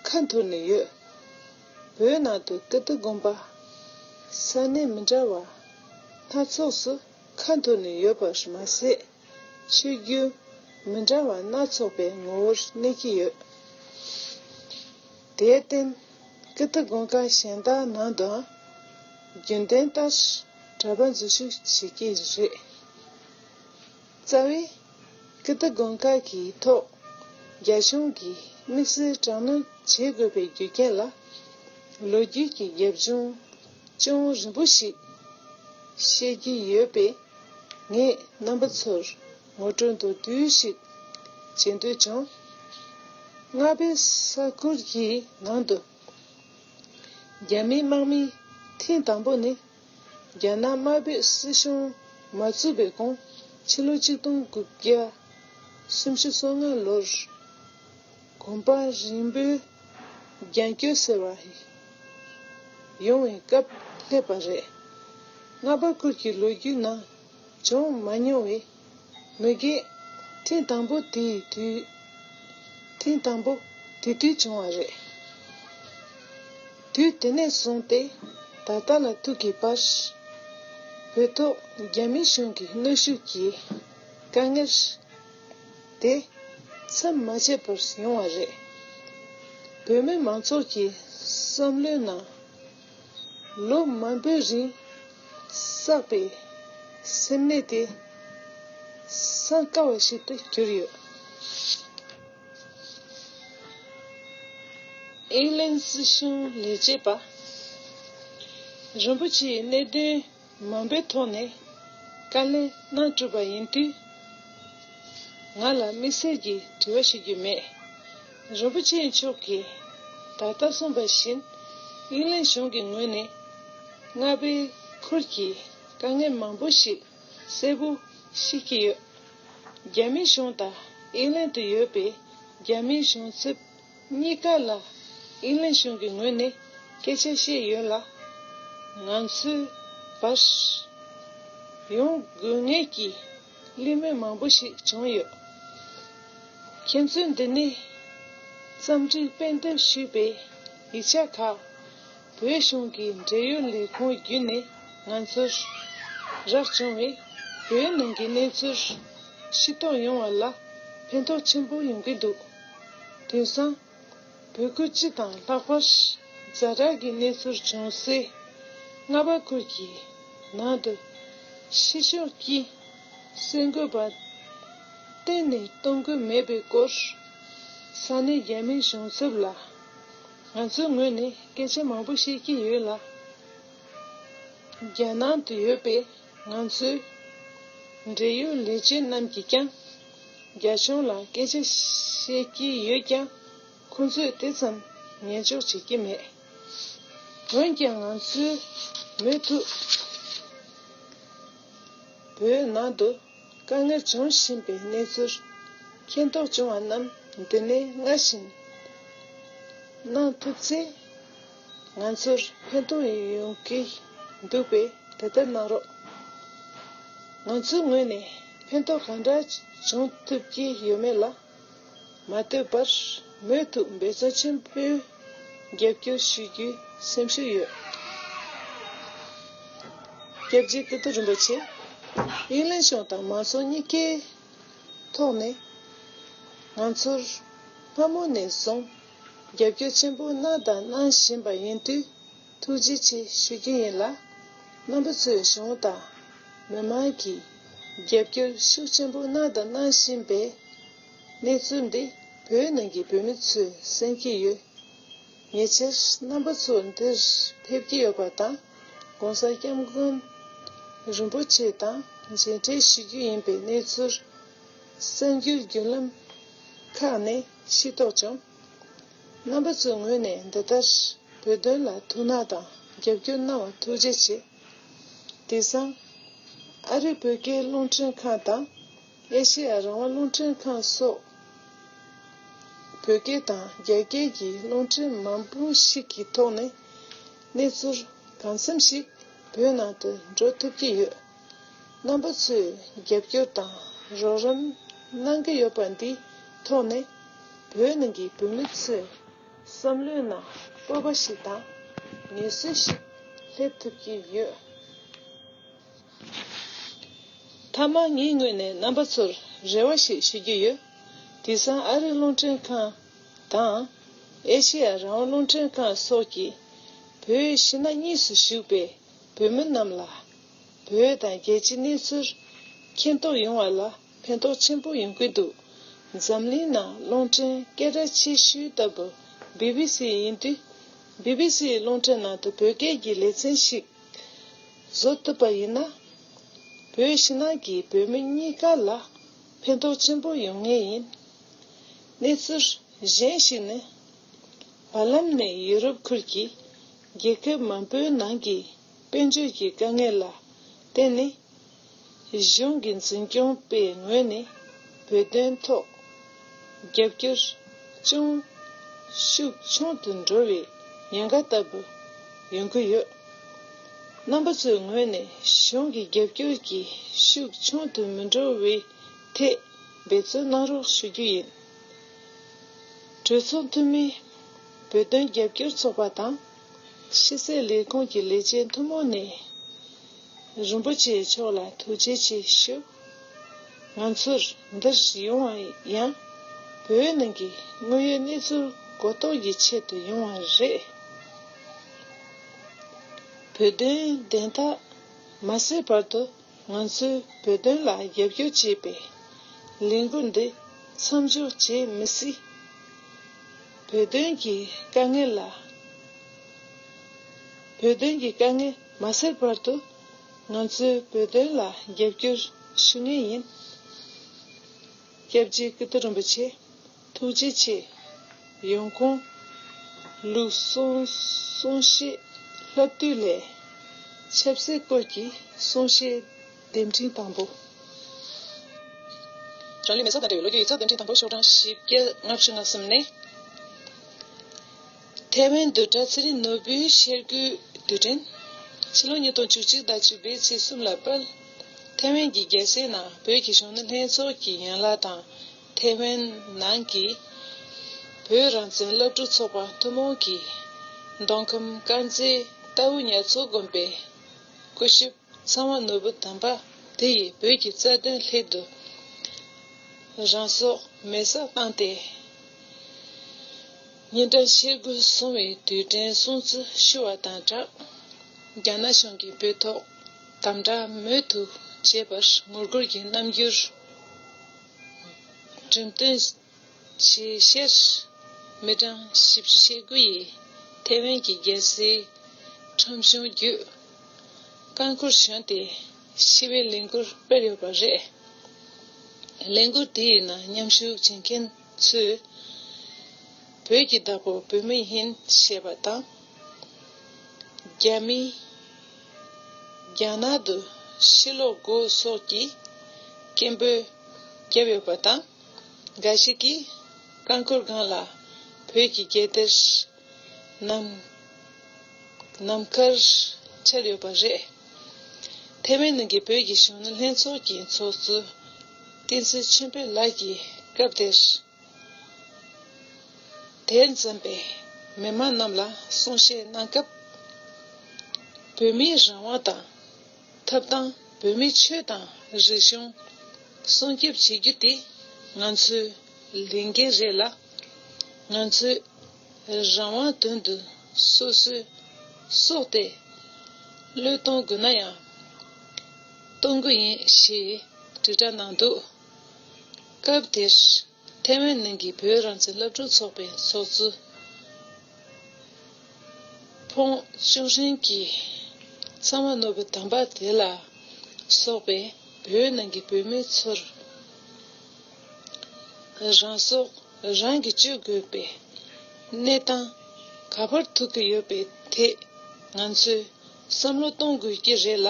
ཁ་འཐོར་ནས་ཡོད། བོད་ནང་དུ་ཀིརྟི་དགོན་པ་ས་གནས་མི་འདྲ་བ་སྣ་ཚོགས་སུ་ཁ་འཐོར་ནས་ཡོད་པར་མ་ཟད། ཆོས་བརྒྱུད་མི་འདྲ་བ་སྣ་ཚོགས་པའི་ངོ་བོར་གནས་ཀྱི་ཡོད། དེར་བརྟེན་ཀིརྟི་དགོན་ཁག་གཞན་དག་ནང་དུའང་རྒྱུན་ལྡན་ལྟར་ གྲྭ་པ་འཛུལ་ཞུགས་བྱེད་ཀྱི་རེད། རྩ་བའི་ཀི་ཏི་དགོན་ཁག་གི་ཐོག་རྒྱ་གཞུང་གིས་དམིགས་བསལ་དྲག་གནོན་བྱེད་དགོས་པའི་རྒྱུ་རྐྱེན་ལ། ལོ་རྒྱུས་ཀྱི་རྒྱབ་ལྗོངས་ཅུང་རིང་པོ་ཞིག་བཤད་ཀྱི་ཡོད་པས། ངས་རྣམ་པ་ཚོར་ངོ་སྤྲོད་མདོར་བསྡུས་ཤིག་བྱེད་འདོད་བྱུང་། རྔ་པའི་ས་ཁུལ་གྱི་ནང་དུ་རྒྱ་མིའི་དམག་མི་ཐེངས་དང་པོ་ནི། རྒྱ་ནག་དམར་པོའི་སྲིད་གཞུང་མ་བཙུགས་པའི་གོང་ཕྱི་ལོ་ཆིག་སྟོང་དགུ་བརྒྱ་སུམ་ཅུ་སོ་ལྔ་ལོར་གོམ་པ་རིམ་པོས་རྒྱ་སྐྱོད་ཟེར་བ་ཡོང་བའི་སྐབས་སླེབས་པ་རེད། རྔ་པ་ཁུལ་གྱི་ལོ་རྒྱུས་ནང་བྱུང་མ་མྱོང་བའི་མུ་གེ་ཐེངས་དང་པོ་དེའི་དུས། ཐེངས་དང་པོ་དེ་དུས་བྱུང་བ་རེད། དུས་དེ་ནས་བཟུང་སྟེ་ད་ལྟ་ལ་ཐུག་གི་བར། བོད་ཐོག་རྒྱ་མི་གཞུང་གི་གནོན་ཤུགས་ཀྱིས་དཀའ་ངལ་དེ་མཚམས་མ་ཆད་པར་ཡོང་བ་རེད། བོད་མི་མང་ཚོགས་ཀྱི་བསམ་བློའི་ནང་ལོ་མང་པོའི་རིང་བསགས་པའི་སེམས་ནད་དེ་སངས་དཀའ་བ་ཞིག་ཏུ་གྱུར་ཡོད། ཨིང་ལན་སྲིད་གཞུང་ལས་བྱེད་པ་རིན་པོ་ཆེའི་གནད་དོན་མང་པོའི་ཐོག་ནས་བཀའ་ལན་གནང་གྲུབ་པ་ཡིན་དུས། ང་ལ་དམིགས་བསལ་གྱི་དྲི་བ་ཞུ་རྒྱུ་མེད། རིན་པོ་ཆེ་མཆོག་གིས་ད་ལྟ་གསུངས་པ་བཞིན། ཨིང་ལན་གཞུང་གི་ངོས་ནས་རྔ་པའི་ཁུལ་གྱི་དཀའ་ངལ་མང་པོ་ཞིག་གསལ་པོ་ཤེས་ཀྱི་ཡོད། རྒྱ་མིའི་གཞུང་དང་ཨིང་ལན་དུ་ཡོད་པའི་རྒྱ་མིའི་གཞུང་ཚབ་གཉིས་ཀ་ལ་ཨིང་ལན་གཞུང་གི་ངོས་ནས་སྐད་ཆ་བཤད་ཡོད་ལ། ང་ཚོའི་བར་ཡོང་དགོས་ངེས་ཀྱི་གླེང་མོལ་མང་པོ་ཞིག་བྱུང་ཡོད། ཁྱེད་ཚོས་འདི་ནས་རྩོམ་སྒྲིག་སྤེལ་འདེམས་ཞུས་པའི་ཡིག་ཆ་ཁག་བོད་གཞུང་གི་འབྲེལ་ཡོད་ལས་ཁུངས་བརྒྱུད་ནས་ང་ཚོར་རག་བྱུང་བས། བོད་ནང་གི་གནས་ཚུལ་ཤེས་རྟོགས་ཡོང་བ་ལ་ཕན་ཐོགས་ཆེན་པོ་ཡོང་གི་འདུག་དེང་སང་བོད་ཁུལ་སྤྱི་དང་ལྷག་པར་ཛ་དྲག་གི་གནས་ཚུལ་བྱུང་སའི་རྔ་པ་ཁུལ་གྱི་ནང་དུ་ཕྱི་ཕྱོགས་ཀྱི་གསར་འགོད་པ་གཏན་ནས་གཏོང་གི་མེད་པའི་སྐོར། ས་གནས་རྒྱ་མིའི་གཞུང་ཚབ་ལ་ང་ཚོའི་ངོས་ནས་སྐད་ཆ་མང་པོ་བཤད་ཀྱི་ཡོད་ལ། རྒྱ་ནང་དུ་ཡོད་པའི་ང་ཚོའི་འབྲེལ་ཡོད་ལས་བྱེད་རྣམས་ཀྱིས་ཀྱང་རྒྱ་གཞུང་ལ་སྐད་ཆ་བཤད་ཀྱི་ཡོད་ཀྱང་། ཁོང་ཚོས་དེ་ཙམ་ཉན་འཇོག་བྱེད་ཀྱི་མེད། འོན་ཀྱང་ང་ཚོས་མུ་མཐུད་བོད་ནང་དུ་དཀའ་ངལ་འབྱུང་བཞིན་པའི་གནས་ཚུལ་མཁྱེན་རྟོགས་བྱུང་བ་རྣམས་འདི་ནས་སྔར་བཞིན་གནང་ཐུབ་ཚེ། ང་ཚོར་ཕན་ཐོགས་ཡོང་གི་འདུག་པས། དེ་ལྟར་གནང་རོགས། ང་ཚོའི་ངོས་ནས་ཕན་ཐོགས་གང་འདྲ་བྱུང་ཐུབ་ཀྱི་ཡོད་མེད་ལ་མ་ལྟོས་པར། མུ་མཐུད་འབད་བརྩོན་ཆེན་པོས་རྒྱབ་སྐྱོར་ཞུ་རྒྱུའི་སེམས་ཤུགས་ཡོད། སྐྱབས་རྗེ་ཀིརྟི་རིན་པོ་ཆེ། ཨིང་ལན་གཞུང་དང་མང་ཚོགས་གཉིས་ཀའི་ཐོག་ནས་ང་ཚོར་སྔ་མོ་ནས་བཟུང་རྒྱབ་སྐྱོར་ཆེན་པོ་གནང་དང་གནང་བཞིན་པ་ཡིན་དུས། ཐུགས་རྗེ་ཆེ་ཞུ་རྒྱུ་ཡིན་ལ། རྣམ་པ་ཚོས་གཞུང་དང་མི་མང་གིས་རྒྱབ་སྐྱོར་ཤུགས་ཆེན་པོ་གནང་དང་གནང་བཞིན་པའི་གནས་ཚུལ་འདི་བོད་ནང་གི་བོད་མི་ཚོས་གསན་གྱི་ཡོད། ཉེ་ཆར་རྣམ་པ་ཚོ་འདིར་ཕེབས་ཀྱི་ཡོད་པ་དང་། ༸གོང་ས་༸སྐྱབས་མགོན་རིན་པོ་ཆེ་དང་མཇལ་འཕྲད་ཞུ་རྒྱུ་ཡིན་པའི་གནས་ཚུལ་གསར་འགྱུར་བརྒྱུད་ལམ་ཁག་ནས་ཤེས་རྟོགས་བྱུང་། རྣམ་པ་ཚོའི་ངོས་ནས་འདི་ལྟར་བོད་དོན་ལ་ཐུགས་སྣང་དང་རྒྱབ་སྐྱོར་གནང་བར་ཐུགས་རྗེ་ཆེ། དེང་སང་ཨ་རི་བོད་སྐད་རླུང་འཕྲིན་ཁང་དང་ཨེ་ཤེ་ཡ་རང་དབང་རླུང་འཕྲིན་ཁང་སོགས་བོད་སྐད་དང་རྒྱ་སྐད་ཀྱི་རླུང་འཕྲིན་མང་པོ་ཞིག་གི་ཐོག་ནས་གནས་ཚུལ་གང་འཚམ་ཞིག་བོད་ནང་དུ་འགྲོ་ཐུབ་ཀྱི་ཡོད། རྣམ་པ་ཚོས་རྒྱབ་སྐྱོར་དང་རོགས་རམ་གནང་གི་ཡོད་པ་འདིའི་ཐོག་ནས་བོད་ནང་གི་བོད་མི་ཚོའི་བསམ་བློའི་ནང་སྤོབས་པ་ཞིག་དང་ངལ་གསོ་ཞིག་སླེབས་ཐུབ་ཀྱི་ཡོད། མཐའ་མ་ངའི་ངོས་ནས་རྣམ་པ་ཚོར་རེ་བ་ཞིག་ཞུ་རྒྱུ་ཡོད། དེང་སང་ཨ་རི་རླུང་འཕྲིན་ཁང་དང་ཨེ་ཤེ་ཡ་རང་དབང་རླུང་འཕྲིན་ཁང་སོགས་ཀྱིས་བོད་ཕྱི་ནང་གཉིས་སུ་བཞུགས་པའི་བོད་མི་རྣམས་ལ་ བོད་དང་རྒྱལ་སྤྱིའི་གནས་ཚུལ་མཁྱེན་རྟོགས་ཡོང་བ་ལ་ཕན་ཐོགས་ཆེན་པོ་ཡོང་གི་འདུག་འཛམ་གླིང་ནང་རླུང་འཕྲིན་སྐད་གྲགས་ཆེ་ཤོས་ལྟ་བུ་བི་བི་སི་ཡིན་དུས། བི་བི་སིའི་རླུང་འཕྲིན་ནང་དུ་བོད་སྐད་ཀྱི་ལེ་ཚན་ཞིག་བཟོ་ཐུབ་པ་ཡིན་ན། བོད་ཕྱི་ནང་གི་བོད་མི་གཉིས་ཀ་ལ་ཕན་ཐོགས་ཆེན་པོ་ཡོང་ངེས་ཡིན། གནས་ཚུལ་གཞན་ཞིག་ནི། བར་ལམ་ནས་ཡུ་རོབ་ཁུལ་གྱི་རྒྱལ་ཁབ་མང་པོའི་ནང་གི་དཔལ་འབྱོར་གྱི་དཀའ་ངལ་ལ་བརྟེན་ནས། གཞུང་གི་འཛིན་སྐྱོང་པའི་ངོས་ནས་བོད་དོན་ཐོག་རྒྱབ་སྐྱོར་ཅུང་ཤུགས་ཆུང་དུ་འགྲོ་བའི་ཉེན་ཁ་ལྟ་བུ་ཡོང་གི་ཡོད། རྣམ་པ་ཚོའི་ངོས་ནས་གཞུང་གི་རྒྱབ་སྐྱོར་གྱི་ཤུགས་ཆུང་དུ་མི་འགྲོ་བའི་ཐད་འབད་བརྩོན་གནང་རོགས་ཞུ་རྒྱུ་ཡིན། གྲོས་ཚོགས་འཐུས་མི། བོད་དོན་རྒྱབ་སྐྱོར་ཚོགས་པ་དང་། ཕྱི་སྲིད་ལས་ཁུངས་ཀྱི་ལས་བྱེད་ཐུན་མོང་ནས་རིན་པོ་ཆེ་མཆོག་ལ་ཐུགས་རྗེ་ཆེ་ཞུ། ང་ཚོར་འདིར་ཡོང་བ་ཡང་བོད་ནང་གི་དངོས་ཡོད་གནས་ཚུལ་གོ་རྟོགས་ཀྱི་ཆེད་དུ་ཡོང་བ་རེད། བོད་དོན་བདེན་མཐའ་མ་གསལ་བར་དུ། ང་ཚོས་བོད་དོན་ལ་རྒྱབ་སྐྱོར་བྱེད་པའི་ལས་འགུལ་འདི་མཚམས་འཇོག་བྱེད་མི་སྲིད། བོད་དོན་གྱི་དཀའ་ངལ་ལ། བོད་དོན་གྱི་དཀའ་ངལ་མ་སེལ་བར་དུ། ང་ཚོས་བོད་དོན་ལ་རྒྱབ་སྐྱོར་ཞུ་ངེས་ཡིན། སྐྱབས་རྗེ་ཀིརྟི་རིན་པོ་ཆེ། ཐུགས་རྗེ་ཆེ། ཡོང་ཁུངས། ལུགས་གསུང་གསུང་བཤད་སློབ་དུས་ལས། ཆབ་སྲིད་སྐོར་གྱི་གསུང་བཤད་དེབ་ཕྲེང་དང་པོ། རང་ལུས་མེ་སྲེག་དང་འབྲེལ་བའི་ལོ་རྒྱུས་ཡིག་ཚགས་དེབ་ཕྲེང་དང་པོ་ཤོག་གྲངས་བཞི་བརྒྱ་ལྔ་བཅུ་ང་གསུམ་ནས། ཐའེ་ཝན་བདུད་དགྲ་ཚེ་རིང་ནོར་བུའི་ཤེལ་སྒོའི་དུས་དྲན། ཕྱི་ལོ་ཉིས་སྟོང་བཅུ་གཅིག་ཟླ་བཅུ་པའི་ཚེས་གསུམ་ལ་དཔལ། ཐའེ་ཝན་གྱི་རྒྱལ་སའི་ནང་བོད་ཀྱི་གཞོན་ནུ་ལྷན་ཚོགས་ཀྱི་ཡན་ལག་དང་། ཐའེ་ཝན་ནང་གི་བོད་རང་བཙན་སློབ་ཕྲུག་ཚོགས་པ་ཐུན་མོང་གི་མདོ་ཁམས་དཀར་མཛེས་རྟའུ་ཉ་མཚོ་དགོན་པའི་སྐུ་ཞབས་ཚང་བ་ནོར་བུ་དམ་པ་དེ་ཡིས་བོད་ཀྱི་རྩ་དོན་སླད་དུ་རང་སྲོག་མེ་སྲེག་བཏང་སྟེ། ཉིན་གྲངས་ཤེལ་སྒོ་སྲུང་བའི་དུས་དྲན་སྲུང་བརྩི་ཞུ་བ་དང་སྦྲགས། རྒྱ་ནག་གཞུང་གིས་བོད་ཐོག་དམ་དྲག་མུ་མཐུད་བྱས་པར་ངོ་རྒོལ་གྱི་རྣམ་འགྱུར་འགྲེམས་སྟོན་བྱས་ཕྱིར། མི་གྲངས་བཞི་བཅུ་ཞེ་དགུ་ཡིས་ཐའེ་ཝན་གྱི་རྒྱལ་སའི་ཁྲོམ་གཞུང་བརྒྱུད། རྐང་འཁོར་བཞོན་ཏེ་ཞི་བའི་ལས་འགུལ་སྤེལ་ཡོད་པ་རེད། ལས་འགུལ་དེའི་ནང་མཉམ་ཞུགས་བྱེད་མཁན་ཚོས། བོད་ཀྱི་བདག་པོ་བོད་མི་ཡིན་ཞེས་པ་དང་། རྒྱ་མི། རྒྱ་ནག་ཏུ་ཕྱིར་ལོག་དགོས་སོགས་ཀྱི་སྐད་འབོད་བརྒྱབ་ཡོད་པ་དང་། འགའ་ཞིག་གིས་རྐང་འཁོར་སྒང་ལ་བོད་ཀྱི་རྒྱལ་དར། ནམ། ནམ་མཁར་འཕྱར་ཡོད་པ་རེད། ཐའེ་ཝན་ནང་གི་བོད་ཀྱི་གཞོན་ནུ་ལྷན་ཚོགས་ཀྱི་ཚོགས་གཙོ་བསྟན་འཛིན་ཆོས་འཕེལ་ལགས་ཀྱིས་སྐབས་དེར། དེར་འཛོམས་པའི་མི་མང་རྣམས་ལ་གསུང་བཤད་གནང་སྐབས། བོད་མིའི་རང་དབང་དང་། ཐོབ་ཐང་། བོད་མིའི་ཆོས་དང་རིག་གཞུང་སྲུང་སྐྱོབ་བྱེད་རྒྱུ་དེ་ང་ཚོའི་ལས་འགན་རེད་ལ། ང་ཚོས་རང་དབང་དོན་དུ་སོ་སོའི་སྲོག་དེ་བློས་གཏོང་དགོས་ན་ཡང་གཏོང་གི་ཡིན་ཞེས་དྲིལ་བསྒྲགས་གནང་འདུག་སྐབས་དེར་ཐའེ་ཝན་ནང་གི་བོད་རང་བཙན་སློབ་ཕྲུག་ཚོགས་པའི་ཚོགས་གཙོ་ཕོང་ཅུན་ཧྲེང་གིས་ཚང་མ་ནོར་བུ་དམ་པ་དེ་ལ་སོགས་པའི་བོད་ནང་གི་བོད་མི་ཚོར་རང་སྲོག་རང་གིས་གཅོད་དགོས་པའི་གནས་སྟངས་ག་པར་ཐུག་གི་ཡོད་པའི་ཐད་ང་ཚོས་བསམ་བློ་གཏོང་དགོས་ཀྱི་རེད་ལ།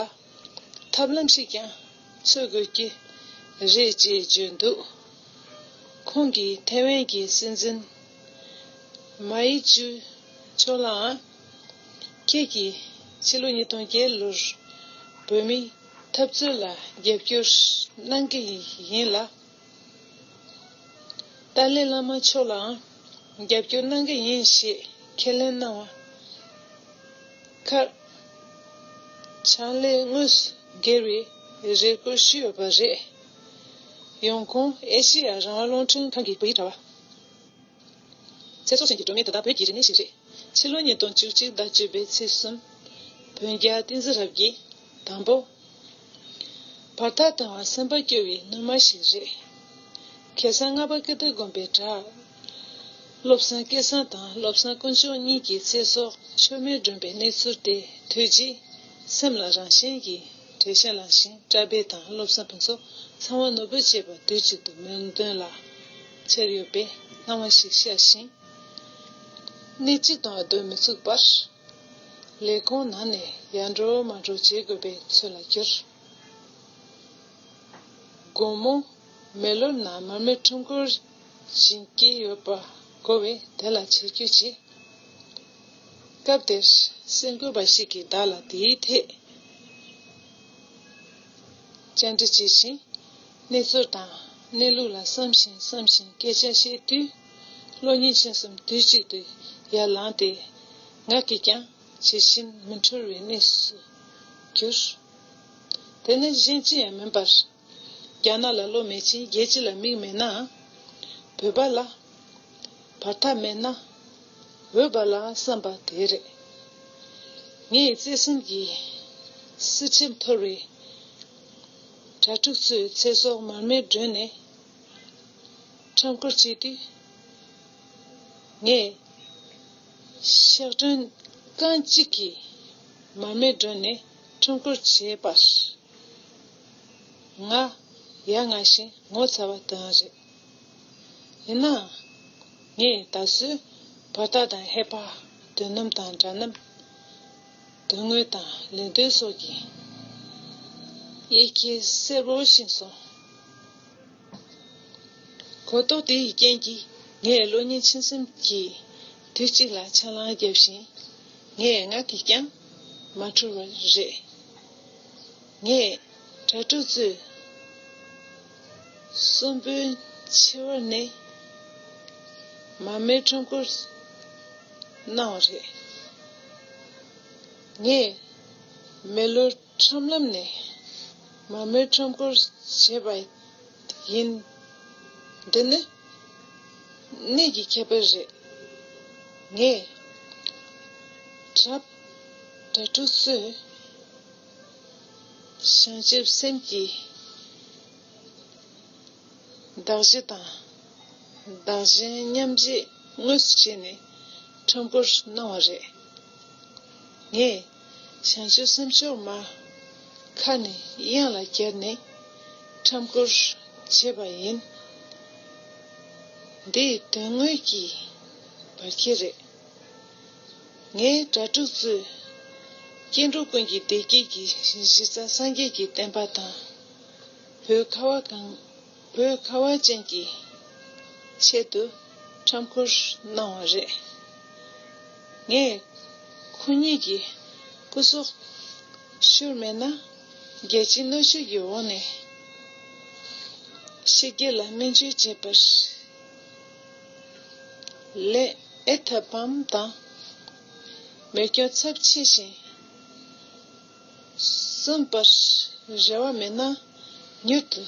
ཐབས་ལམ་ཞིག་ཀྱང་འཚོལ་དགོས་ཀྱི་རེད་ཅེས་བརྗོད་འདུག་ཁོང་གིས་ཐའེ་ཝན་གྱི་སྲིད་འཛིན་མ་ཡི་ཅུ་མཆོག་ལའང་། ཁྱེད་ཀྱིས་ཕྱི་ལོ་ཉིས་སྟོང་བརྒྱད་ལོར་བོད་མིའི་འཐབ་རྩོད་ལ་རྒྱབ་སྐྱོར་གནང་གི་ཡིན་ལ། ཏཱ་ལའི་བླ་མ་མཆོག་ལའང་རྒྱབ་སྐྱོར་གནང་གི་ཡིན་ཞེས་ཁས་ལེན་གནང་བ་ཁར། ཕྱག་ལས་དངོས་སུ་བརྒྱབ་པའི་རེ་སྐུལ་ཞུས་ཡོད་པ་རེད། ཡོང་ཁུངས། ཨེ་ཤེ་ཡ་རང་དབང་རླུང་འཕྲིན་ཁང་གི་བོད་ཡིག་དྲ་བ། ཚེ་སྲོག་ཅན་གྱི་སྒྲོན་མེ་དེ་དག་བོད་ཀྱི་རིག་གནས་ཤིག་རེད། ཕྱི་ལོ་ཉིས་སྟོང་བཅུ་གཅིག་ཟླ་བཅུ་པའི་ཚེས་གསུམ། བོན་རྒྱལ་བསྟན་འཛིན་རབ་རྒྱས་དང་པོ། བར་ཐག་དང་བ་སེམས་པ་སྐྱོ་བའི་ནུ་མ་ཞིག་རེད། ཁ་སང་རྔ་པ་ཀིརྟི་དགོན་པའི་བྲག་བློ་བཟང་སྐལ་བཟང་དང་བློ་བཟང་དཀོན་མཆོག་གཉིས་ཀྱི་ཚེ་སྲོག་མཆོད་མེ་སྒྲོན་པའི་གནས་ཚུལ་དེ་ཐོས་རྗེས། སེམས་ལ་རང་བཞིན་གྱིས་བྲེལ་ཤ་ལངས་ཤིང་། བཀྲ་བྷེ་དང་བློ་བཟང་ཕུན་ཚོགས་ཚང་བ་ནོར་བུ་བཅས་པ་དུས་གཅིག་ཏུ་མོས་འདུན་ལ་འཆར་ཡོད་པའི་སྣང་བ་ཞིག་ཤར་ཞིང་། གནས་གཅིག་ཏུའང་སྡོད་མི་ཚུགས་པར། ལས་ཁུངས་ནང་ནས་ཡར་འགྲོ་མར་འགྲོ་བྱེད་དགོས་པའི་ཚོད་ལ་གྱུར། དགོང་མོ་མེ་ལོར་ནང་མར་མེ་ཁྲོམ་སྐོར་བཞིན་སྐྱེས་ཡོད་པ་གོ་བས་དེ་ལ་ཆེད་བསྐྱོད་བྱས། སྐབས་དེར་གསར་འགོད་པ་ཞིག་གིས་བདག་ལ་དེའི་ཐད་བཅར་འདྲི་བྱས་ཤིང་། གནས་ཚུལ་དང་གནས་ལུགས་ལ་བསམ་ཞིང་བསམ་ཞིང་སྐད་ཆ་བཤད་དུས། བློ་སྙིང་མཆིམས་གསུམ་དུས་གཅིག་ཏུ་ཡར་ལངས་ཏེ། ང་གིས་ཀྱང་ཇི་བཞིན་མི་འཁྲུལ་བའི་གནས་སུ་གྱུར། དེ་ནི་གཞན་ཅི་ཡང་མིན་པར། རྒྱ་ནག་ལ་བློ་མེད་ཅིང་རྒྱལ་སྤྱི་ལ་མིག་མེད་ན། བོད་པ་ལ་བར་ཐག་མེད་ན། འོས་པ་ལ་བསམ་པ་དེ་རེད། ངས་བརྩེ་སེམས་ཀྱི་བསིལ་ཆེམ་འཐོར་བའི་གྲྭ་ཕྲུག་ཚོའི་ཚེ་སྲོག་མར་མེ་བསྒྲོན་ནས་ཁྲོམ་སྐོར་བྱེད་དུས། ངས་ཤག་སྒྲོན་རྐང་གཅིག་གིས་མར་མེ་བསྒྲོན་ནས་ཁྲོམ་སྐོར་བྱས་པར། ང་ཡ་ང་ཞིང་ངོ་ཚ་བ་དེ་རེད། ཡིན་ནའང་། ངས་ད་གཟོད་བར་ཐག་དང་ཧེ་བག་འདོད་རྔམ་དང་དགྲ་རྣམས། དོན་དངོས་དང་ལས་དོན་སོགས་ཀྱི་དབྱེ་འབྱེད་གསལ་པོ་ཕྱིན་སོང་། གོ་རྟོགས་དེ་ཡི་རྐྱེན་གྱིས་ངས་བློ་སྙིང་མཆིན་གསུམ་གྱིས་དུས་གཅིག་ལ་ཆ་ལང་བརྒྱབ་ཤིང་། ངས་ང་གིས་ཀྱང་མ་འཁྲུལ་བ་རེད། ངས་གྲྭ་ཕྲུག་ཚོའི་གསོན་པོའི་ཆེ་བར་ནས་མར་མེ་ཁྲོམ་སྐོར་གནང་བ་རེད། ངས་མེ་ལོར་ཁྲོམ་ལམ་ནས་མར་མེ་ཁྲོམ་སྐོར་བྱས་པ་ཡིན། འདི་ནི་གནད་ཀྱི་ཁྱད་པར་རེད། ངས་གྲྭ་གྲྭ་ཕྲུག་ཚོས་བྱང་ཆུབ་སེམས་ཀྱི་གདགས་གཞི་དང་། བདག་གཞན་མཉམ་བརྗེ་དངོས་སུ་བྱས་ནས་ཁྲོམ་སྐོར་གནང་བ་རེད། ངས་བྱང་ཆུབ་སེམས་མཆོག་མ་ཁ་ནས་དབྱངས་ལ་གྱེར་ནས་ཁྲོམ་སྐོར་བྱས་པ་ཡིན། འདི་དོན་དངོས་ཀྱི་བར་ཁྱད་རེད། ངའི་གྲྭ་ཕྲུག་ཚོས་སྐྱེ་འགྲོ་ཀུན་གྱི་བདེ་སྐྱིད་ཀྱི་གཞི་རྩ་སངས་རྒྱས་ཀྱི་བསྟན་པ་དང་། བོད་ཁ་བ་གངས། བོད་ཁ་བ་ཅན་གྱི་ཆེད་དུ་ཁྲོམ་སྐོར་གནང་བ་རེད། ངས་ཁོ་གཉིས་ཀྱི་སྐུ་སྲོག་ཤོར་མེད་ན། རྒྱལ་སྤྱིའི་གནོན་ཤུགས་ཀྱི་འོག་ནས་ཕྱི་རྒྱལ་ལ་སྨན་བཅོས་བྱེད་པར་ལས་ཨེ་ཐབས་བམ་དང་། མེ་སྐྱོན་ཚབས་ཆེ་ཞིང་གསོན་པར་རེ་བ་མེད་ན། མྱུར་དུ་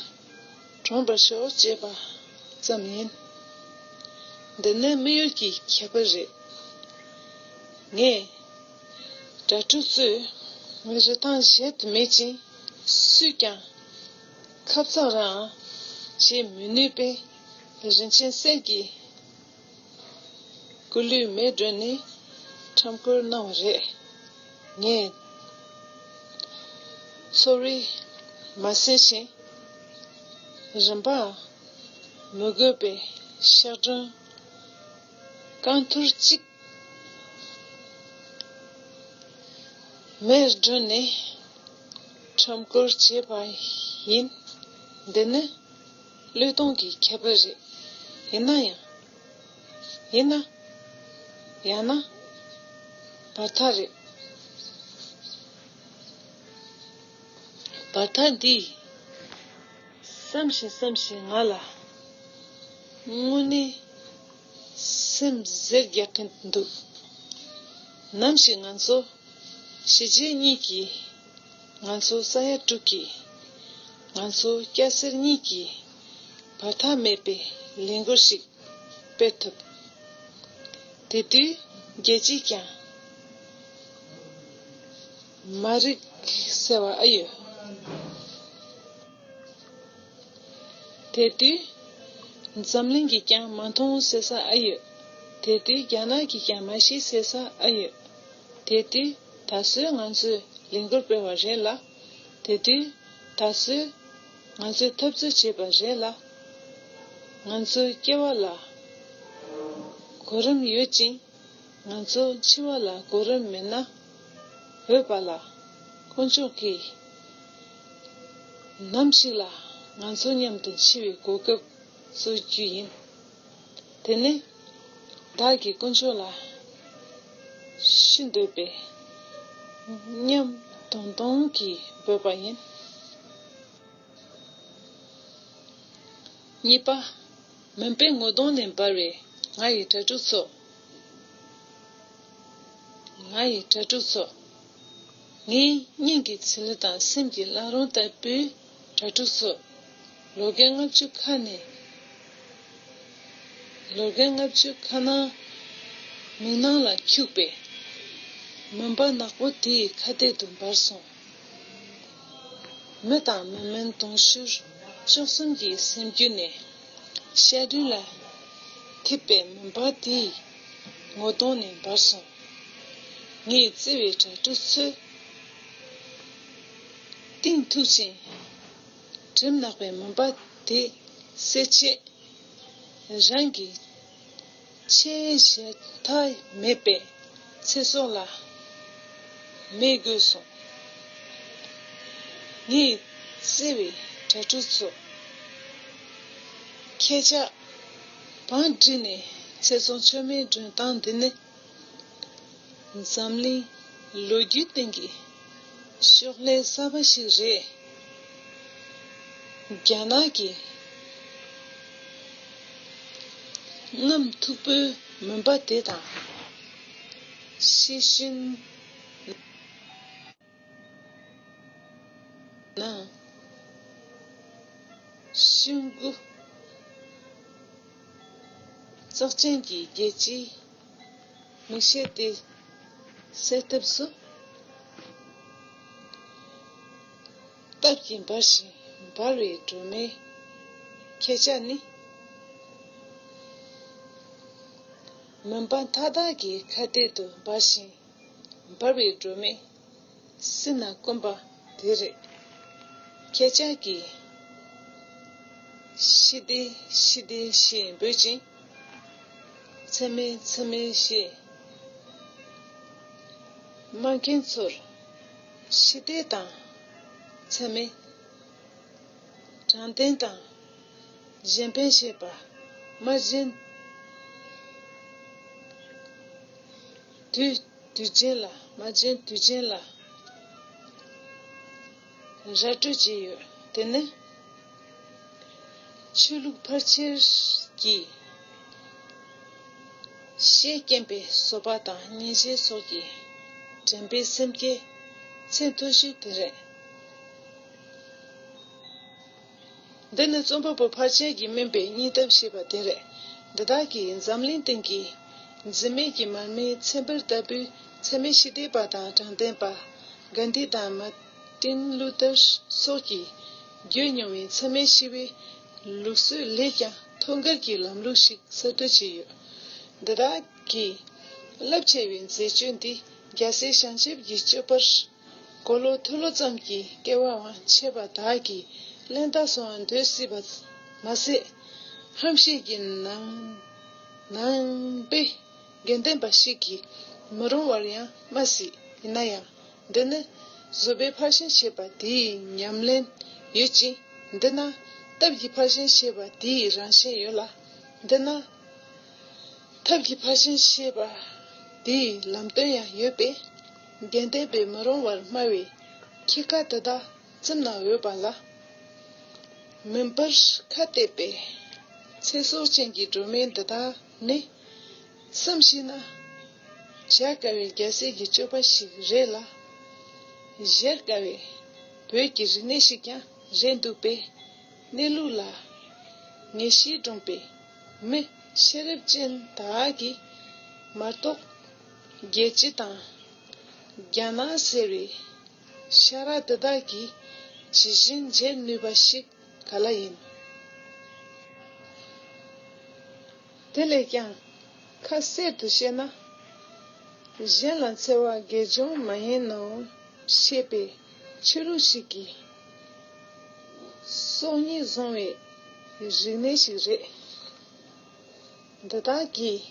གྲོངས་པར་ཤོག་ཅེས་པ་ཙམ་ཡིན། འདི་ནི་དམིགས་ཡུལ་གྱི་ཁྱད་པར་རེད། ངས་གྲྭ་ཕྲུག་ཚོའི་རིན་ཐང་གཞལ་དུ་མེད་ཅིང་། སུས་ཀྱང་ཁབ་གཙང་རང་བྱེད་མི་ནུས་པའི་རིན་ཆེན་གསེར་གྱི་སྐུ་ལུས་མེ་བསྒྲོན་ནས་ཁྲོམ་སྐོར་གནང་བ་རེད། ངས་ཚོར་བས་མ་སེལ་ཞིང་། རིན་པའང་མི་དགོས་པའི་ཤག་སྒྲོན་རྐང་ཐུར་གཅིག་མེར་བསྒྲོན་ནས་ཁྲོམ་སྐོར་བྱས་པ་ཡིན། འདི་ནི་བློས་གཏོང་གི་ཁྱད་པར་རེད། ཡིན་ན་ཡང་། ཡིན་ན། ཡང་ན། བར་ཐག་རེད། བར་ཐག་འདིས་བསམ་ཞིང་བསམ་ཞིང་ང་ལ་དངོས་གནས་སེམས་ཟེར་རྒྱག་གིན་འདུག་ནམ་ཞིག་ང་ཚོ་གཞིས་བྱེས་གཉིས་ཀྱིས། ང་ཚོ་ས་ཡ་དྲུག་གིས། ང་ཚོ་སྐྱ་སེར་གཉིས་ཀྱིས་བར་ཐག་མེད་པའི་ལས་འགུལ་ཞིག་སྤེལ་ཐུབ། དེ་དུས་རྒྱལ་སྤྱིས་ཀྱང་མ་རིག་ཟེར་བ་ཨེ་ཡོད། དེ་དུས་འཛམ་གླིང་གིས་ཀྱང་མ་མཐོང་ཟེར་ས་ཨ་ཡོད། དེ་དུས་རྒྱ་ནག་གིས་ཀྱང་མ་ཤེས་ཟེར་ས་ཨ་ཡོད། དེ་དུས་ད་གཟོད་ང་ཚོས་ལས་འགུལ་སྤེལ་བ་རེད་ལ། དེ་དུས་ད་གཟོད་ང་ཚོས་འཐབ་རྩོད་བྱས་པ་རེད་ལ། ང་ཚོའི་སྐྱེ་བ་ལ་གོ་རིམ་ཡོད་ཅིང་། ང་ཚོ་འཆི་བ་ལ་གོ་རིམ་མེད་ན། འོས་པ་ལ། དཀོན་མཆོག་གིས་ནམ་ཞིག་ལ་ང་ཚོ་མཉམ་དུ་འཆི་བའི་གོ་སྐབས་སྩོལ་རྒྱུ་ཡིན། དེ་ནི་བདག་གིས་དཀོན་མཆོག་ལ་ཞུ་འདོད་པའི་སྙམ་དོང་དོང་གིས་འབོད་པ་ཡིན། གཉིས་པ། མུན་པའི་ངོ་གདོང་ནས་འབར་བའི་ང་ཡི་དྭ་ཕྲུག་ཚོ། ང་ཡི་དྭ་ཕྲུག་ཚོ། ངའི་སྙིང་གི་ཚིལ་དང་སེམས་ཀྱི་བླ་རུང་ལྟ་བུའི་དྭ་ཕྲུག་ཚོ། ལོ་རྒན་ལྔ་བཅུ་ཁ་ནས། ལོ་རྒན་ལྔ་བཅུ་ཁ་ནང་མིག་ནང་ལ་འཁྱུག་པའི་མུན་པ་ནག་པོ་དེའི་ཁ་གཏད་དུ་འབར་སོང་། མི་དང་མི་མིན་དུང་ཕྱུར་བཅུ་གསུམ་གྱི་སེམས་རྒྱུད་ནས་ཤ་དྲིལ་ལ་ཐིབས་པའི་མུན་པ་དེའི་ངོ་གདོང་ནས་འབར་སོང་། ངས་བརྩེ་བའི་དྭ་ཕྲུག་ཚོའི་གཏིང་ཐུག་ཅིང་། གྲིབ་ནག་པའི་མུན་པ་དེ་སེལ་ཆེད། རང་གི་ཆེས་བཞེས་ཐབས་མེད་པའི་ཚེ་སྲོག་ལ་མེ་དགོས་སོང་། ངའི་བརྩེ་བའི་དྭ་ཕྲུག་ཚོ། ཁྱེད་ཅག་བང་བསྒྲིགས་ནས་ཚེ་སྲོག་མཆོད་མེའི་མགྲོན་སྟངས་འདི་ནི། འཛམ་གླིང་ལོ་རྒྱུས་སྟེང་གི་ཤོག་ལྷེ་གསར་པ་ཞིག་རེད། རྒྱ་ནག་གི་གནམ་མཐུག་པོའི་མུན་པ་དེ་དང་། ཤི་གཤིན་ནང་ཤིང་སྒོ་རྩག་ཅན་གྱི་རྒྱལ་སྤྱིའི་མིག་ཤེལ་དེ་སེལ་ཐབས་སུ། སྟབས་ཀྱིས་འབར་ཞིང་འབར་བའི་སྒྲོན་མེ་ཁྱེད་ཅག་ནི། མུན་པ་མཐའ་དག་གི་ཁ་གཏད་དུ་འབར་ཞིང་འབར་བའི་སྒྲོན་མེ། སྲིད་ན་དཀོན་པ་དེ་རེད། ཁྱེད་ཅག་གིས་ཞི་བདེ་ཞི་བདེ་ཞེས་འབོད་ཅིང་། འཚེ་མེད་འཚེ་མེད་ཞེས་སྨྲ་མཁན་ཚོར་ཞི་བདེ་དང་འཚེ་མེད། དྲང་བདེན་དང་གཞན་ཕན་ཞེས་པ་སྨྲ་བརྗོད། དུས་དུས་ཆེན་ལ་སྨྲ་བརྗོད་དུས་ཆེན་ལ་ར་སྤྲོད་བྱས་ཡོད། དེ་ནི་ཆོས་ལུགས་ཕལ་ཆེར་གྱིས་ཤས་སྐྱེན་པའི་བཟོད་པ་དང་སྙིང་རྗེ་སོགས་ཀྱིས་དྲན་པའི་སེམས་བསྐྱེད་ཚད་མཐོ་ཤོས་དེ་རེད། འདི་ནི་རྩོམ་པ་པོ་ཕལ་ཆེར་གྱིས་སྨིན་པའི་སྙིང་སྟོབས་ཞེས་པ་དེ་རེད། འདི་དག་གིས་འཛམ་གླིང་སྟེང་གི་འཛིན་མེད་ཀྱི་མར་མེའི་ཚེ་འབར་ལྟ་བུའི་འཚེ་མེད་ཞི་བདེ་པ་དང་དྲང་བདེན་པ། གྷན་དྷི་དང་མར་ཏིན་ལུ་ཐར་སོགས་ཀྱིས་བརྒྱུད་མྱོང་བའི་འཚེ་མེད་ཞི་བའི་ལུགས་སྲོལ་ལས་ཀྱང་ཐོག་འགལ་གྱི་ལམ་ལུགས་ཤིག་གསར་གཏོད་བྱས་ཡོད། འདི་དག་གི་རླབས་ཆེ་བའི་མཛད་སྤྱོད་འདི་རྒྱལ་སྲས་བྱང་ཆུབ་ཀྱི་སྤྱོད་པར། གོ་ལོ་ཐོས་ལོ་ཙམ་གྱི་སྐལ་བའང་ཆད་པ་དག་གིས་གླེན་རྟགས་སུའང་འདོད་སྲིད་པ་མ་ཟད། ཧམ་ཤེད་ཀྱི་ནང་ནང་པའི་དགེ་འདུན་པ་ཞིག་གིས་མི་རུང་བར་ཡང་སྨྲ་སྲིད། ཡིན་ན་ཡང་འདི་ནི་བཟོད་པའི་ཕར་ཕྱིན་ཞེས་པ་དེའི་ཉམས་ལེན་ཡོད་ཅིང་། འདི་ན་སྟོབས་ཀྱི་ཕར་ཕྱིན་ཞེས་པ་དེའི་རང་བཞིན་ཡོད་ལ། འདི་ན་ཐབས་ཀྱི་ཕར་ཕྱིན་ཞེས་པ་དེའི་ལམ་སྟོན་ཡང་ཡོད་པས། དགེ་འདུན་པས་མི་རུང་བར་སྨྲ་བའི་ཁྱད་ཀ་དེ་དག་བཙུམ་ན་འོས་པ་ལ། མུན་པར་ཁ་གཏད་པའི་ཚེ་སྲོག་ཅན་གྱི་སྒྲོན་མེ་འདི་དག་ནི། བསམ་ཤེས་ན་བྱ་དཀའ་བའི་རྒྱལ་སྲས་ཀྱི་སྤྱོད་པ་ཞིག་རེད་ལ། བཞེར་དཀའ་བའི་བོད་ཀྱི་རིག་གནས་ཤིག་ཀྱང་རེད་འདུག་པས། གནས་ལུགས་ལ་ངེས་ཤེས་འདྲོངས་པའི་མི་ཤེས་རབ་ཅན་དག་གིས་མ་གཏོགས། རྒྱལ་སྤྱི་དང་རྒྱ་ནག་ཟེར་བའི་ཤ་ར་འདི་དག་གིས་ཇི་བཞིན་འཇལ་ནུས་པ་ཞིག་ག་ལ་ཡིན། དེ་ལས་ཀྱང་ཁ་གསལ་དུ་བཤད་ན། གཞན་ལ་འཚེ་བ་དགེ་སྦྱོང་མ་ཡིན་ནོ་ཞེས་པའི་ཆོས་ལུགས་ཤིག་གི་སྲོག་ཉེས་བཟུང་བའི་རིག་གནས་ཤིག་རེད། འདི་དག་གིས་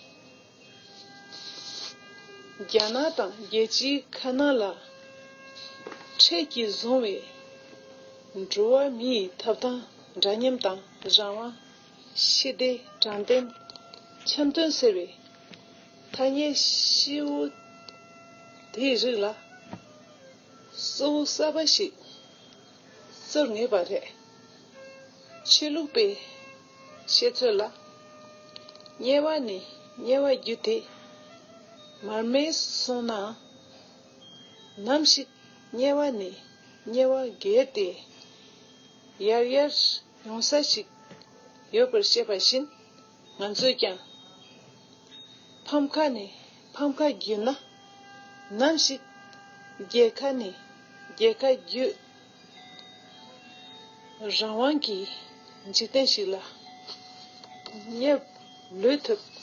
རྒྱ་ནག་དང་རྒྱལ་སྤྱིའི་ཁ་ནང་ལ་འཕྲལ་གྱིས་བཟུང་བའི་འགྲོ་བ་མིའི་ཐོབ་ཐང་འདྲ་མཉམ་དང་རང་དབང་། ཞི་བདེ། དྲང་བདེན། འཆམ་མཐུན་ཟེར་བའི་ཐ་སྙད་ཤི་བོ་དེའི་རིགས་ལ་གཙོ་བོ་གསར་པ་ཞིག་བཙུགས་ངེས་པ་རེད། ཆོས་ལུགས་པའི་བཤད་ཚོད་ལ། དམྱལ་བ་ནས་དམྱལ་བར་རྒྱུ་དེ་མར་མེ་སོང་ནའང་། ནམ་ཞིག་དམྱལ་བ་ནས་དམྱལ་བར་བརྒལ་ཏེ་ཡར་ཡར་ཡོང་ས་ཞིག་ཡོད་པར་བཤད་པ་བཞིན། ང་ཚོས་ཀྱང་ཕམ་ཁ་ནས་ཕམ་ཁ་བརྒྱུད་ན། ནམ་ཞིག་རྒྱལ་ཁ་ནས་རྒྱལ་ཁ་བརྒྱུད། རང་དབང་གི་འཇིག་རྟེན་ཞིག་ལ་སྙེབ་ལུས་ཐུབ།